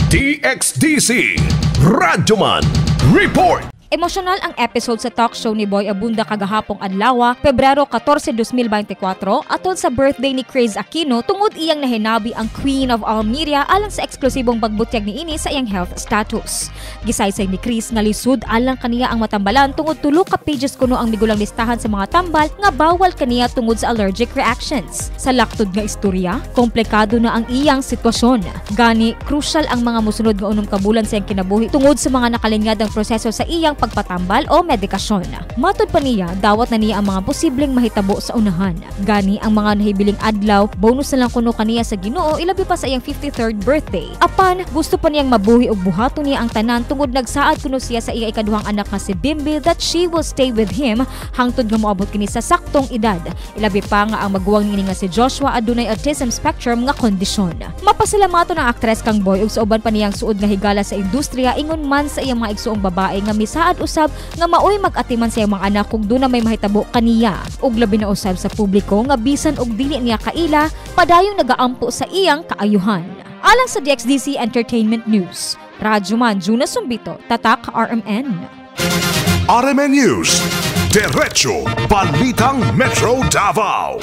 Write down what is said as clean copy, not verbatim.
DXDC Radyoman Report. Emosyonal ang episode sa talk show ni Boy Abunda kagahapong adlaw, Pebrero 14, 2024, atol sa birthday ni Kris Aquino tungod iyang nahinabi ang Queen of All Media alang sa eksklusibong pagbutyag niini sa iyang health status. Gisaysay ni Kris nga lisod alang kaniya ang matambalan tungod tulo ka pages kuno ang migulang listahan sa mga tambal nga bawal kaniya tungod sa allergic reactions. Sa laktod nga istorya, komplikado na ang iyang sitwasyon. Gani, crucial ang mga musunod nga 6 ka bulan sa iyang kinabuhi tungod sa mga nakalinyadang proseso sa iyang pagpatambal o medikasyon. Matod pa niya, dawat na niya ang mga posibleng mahitabo sa unahan. Gani, ang mga nahibiling adlaw, bonus na lang kuno kaniya sa Ginoo, ilabi pa sa iyang 53rd birthday. Apan, gusto pa niyang mabuhi og buhaton niya ang tanan tungod nagsaad kuno siya sa iya ikaduhang anak nga si Bimby that she will stay with him hangtod nga moabot kini sa saktong edad. Ilabi pa nga ang maguwang niini nga si Joshua adunay autism spectrum nga kondisyon. Mapasalamaton ang aktres kang Boy ug sa uban pa niyang suod nga higala sa industriya, ingon man sa iyang mga igsuong babae nga misaad usab nga maoy mag-atiman sa iyang mga anak kung duna may mahitabo kaniya. Ug labi na usab sa publiko nga bisan og dili niya kaila, padayong nagaampo sa iyang kaayuhan. Alang sa DXDC Entertainment News, Radyoman Juna Sumbito, Tatak RMN. RMN News, Diretso Balitang Metro Davao.